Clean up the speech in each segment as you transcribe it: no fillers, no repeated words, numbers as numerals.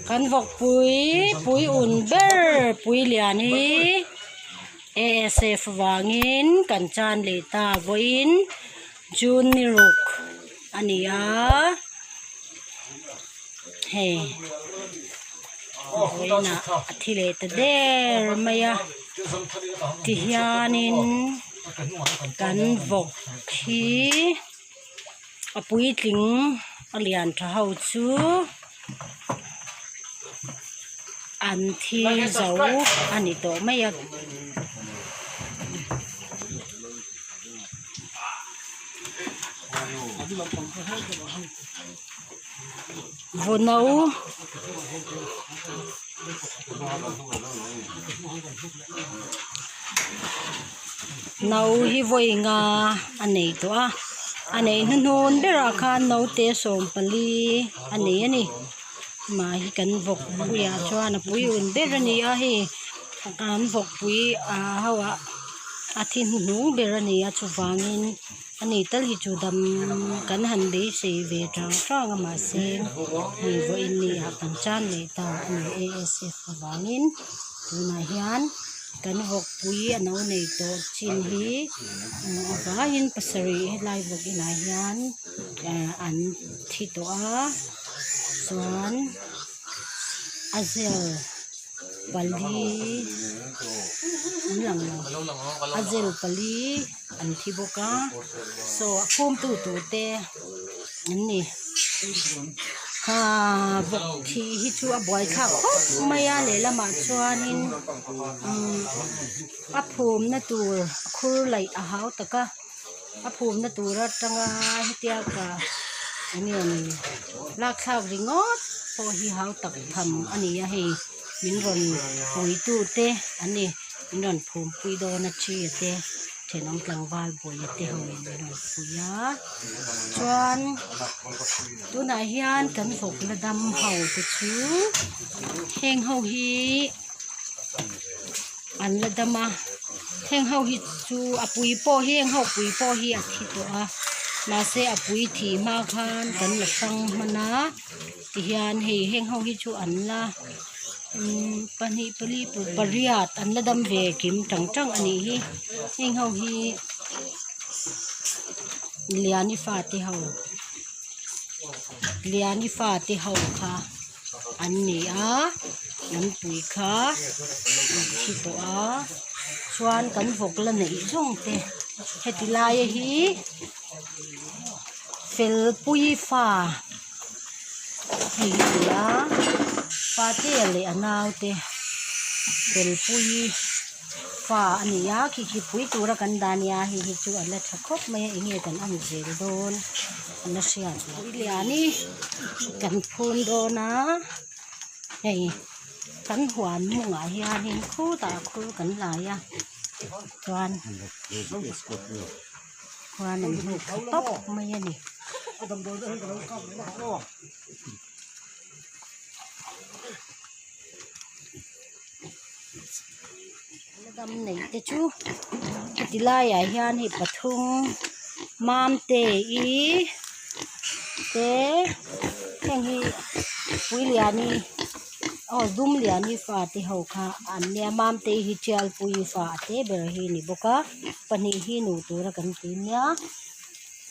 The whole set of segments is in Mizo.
Kan vawkpui pui un ber pui lian hi ASF vangin kan chan leh ta vawiin June ni ruk a ni a hei vawiinah a thi leh ta der mai a tihianin kan vawk hi. A puitling a lian tha ho chu an thi zo a ni tawh mai a. Vawno No hi vawi nga a nei tawh a a neih hnuhnun berah khan naute sawmpali a nei a ni mah hi kan vawk puiah chuan a pui un ber a ni a hei an vawk pui ah ho ah a thi hnuhnung ber a ni a chuvangin a ni tal hi chu dam kan han beisei ve tang tang a mahse hei vawiin ni ah kan chan leh ta a ni A S F avangin tunah hian kan vawkpui a no nei tawh chin hi a vaiin pasarih helai vawk inah hian eh an thi tawh a chuan a zel pali an lang lo a zel pali. An thi bawk a saw a khawmtu tur te an ni aa vawk thih hi chu a buaithlak khawp mai a lehlamah chuanin umm a phumna tur khur laih a hau tak a a phumna tur atanga hetia ka enge ni lak thlak ringawt pawh hi hau tak tham a ni a hei min rawn puitu te an ni min rawn phumpui dawn a thi a te. Thenawm tlangval bawih te ho in an rawn pui a chuan tunah hian kan vawk la dam ho te chu heng ho hi an la dam a heng ho hi chu a pui pawh hi heng ho pui pawh hi a thi tawh a mahse a pui thih hma khan kan la hrang hman a tihian hei heng ho hi chu an la. Umm pahnih pali pariat an la dam ve kim tang tang a nih hi heng ho hi Liani fate ho Liani fate ho kha an ni a an pui kha an thi tawh a chuan kan vawk la neih zawng te heti laia hi Felpui fa. Hei hi a ni a patea leh a naute felpui fa a ni a khi khi pui tura kan dah a nia hei hi chu a la tha khawp mai a enge kan ang zel dawn a la hriat loh pui lian hi kan phum dawn a hei kan huan mawngah hianin khutah khur kan lai a chuan. Khuan an hnuk thla tawp mai a ni. Dam nei te chu heti laiah hian hei pathum mamte i te heng hi puiliani aw dumliani fate ho kha an nia mamte hi tialpui fa te ber hi a ni bawk a. Pahnih hi nu tura kan ti nia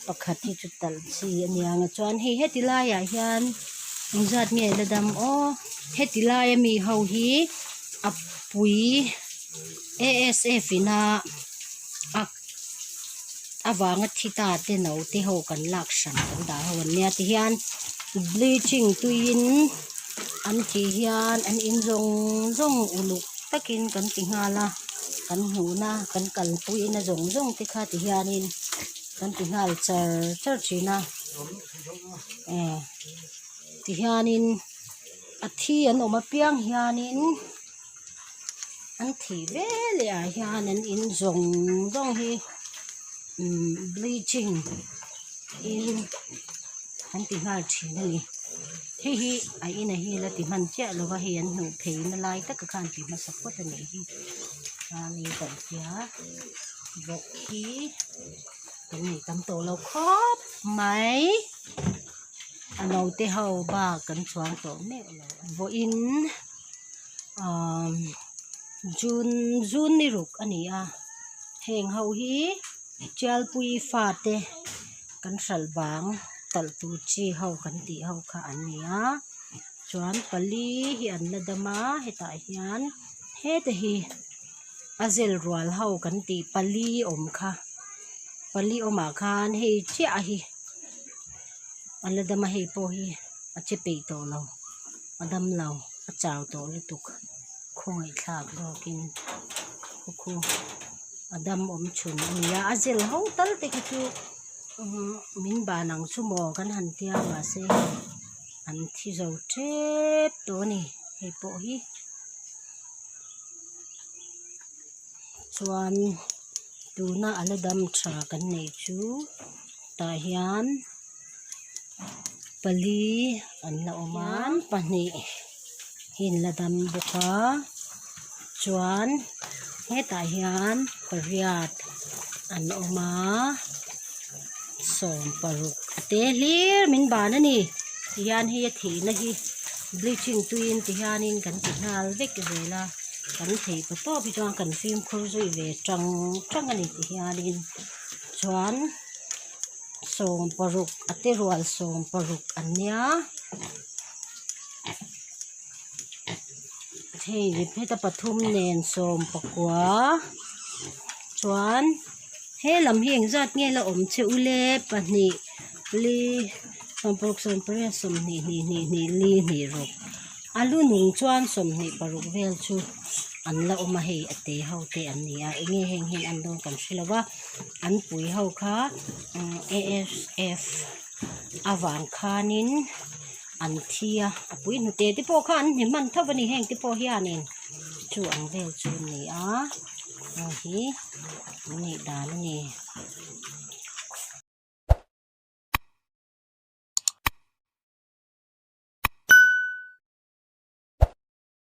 pakhat hi chu talh chi a nia ang chuan hei heti laiah hian engzat nge la dam aw heti laia mi ho hi a pui A S F ina a avanga thi ta te no te ho kan lak hran kan dah ho an nia tihian bleaching tuiin an tih hian an in zawng zawng uluk takin kan ti nghal a kan hmuhna kan kalpuina zawng zawng te kha ti hianin kan ti nghal char char thin a eh ti hianin a thi an awm apiang hianin an thih veleh ah hian an in zawng zawng hi umm bleaching in an ti nghal thin a ni. Hei hi a in a hi la ti hman chiah lo va hei an hnuh phei na lai taka khan ti hmasa phawt a nih hi chuanin kan hria bawk hi kan nei tam tawh lo khawp mai. A naute ho bak kan chuang tawh meuh lo vawiin ahh june june ni ruk a ni a heng ho hi tialpui fate kan hralh bang talh tur chi ho kan tih ho kha an ni a chuan pali hi an la dam a hetah hian hete hi a zel rual ho kan tih pali awm kha pali awmah khan hei chiah hi a la dam a hei pawh hi a che peih tawh lo a dam lo a chau tawh lutuk khawngaih thlak zawkin khu khu a dam awm chhun a ni a a zel ho tal te kha chu umm min ban ang chu maw kan han tia mahse an thi zo tep tawh a ni hei pawh hi. Chuan tuna a la dam tha kan neih chu tah hian pali an la awm a pahnih hi an la dam bawk a chuan hetah hian pariat an awm a sawm paruk a te hlir min ban a ni tihian hei a thihna hi bleaching tuiin tihianin kan ti nghal vek zel a kan theih pa tawp hi chuan kan fimkhur zui ve tang tang a ni tihianin chuan sawm paruk a te rual sawm paruk an nia hei heta pathum nen sawm pakua chuan. He lam hi engzat nge la awm che ule pahnih li sawmparuk sawmpariat sawmhnih hnih hnih hnih li hnih ruk a lu nung chuan sawmhnih paruk vel chu an la awm a hei a te ho te an ni a enge heng hian an dawn kan hre lo va an pui ho kha A S F avang khanin an thi a a pui hnute te pawh kha an hni hman tho a ni heng te pawh hianin chu ang vel chu a ni a. Hei hi an neih dan a ni.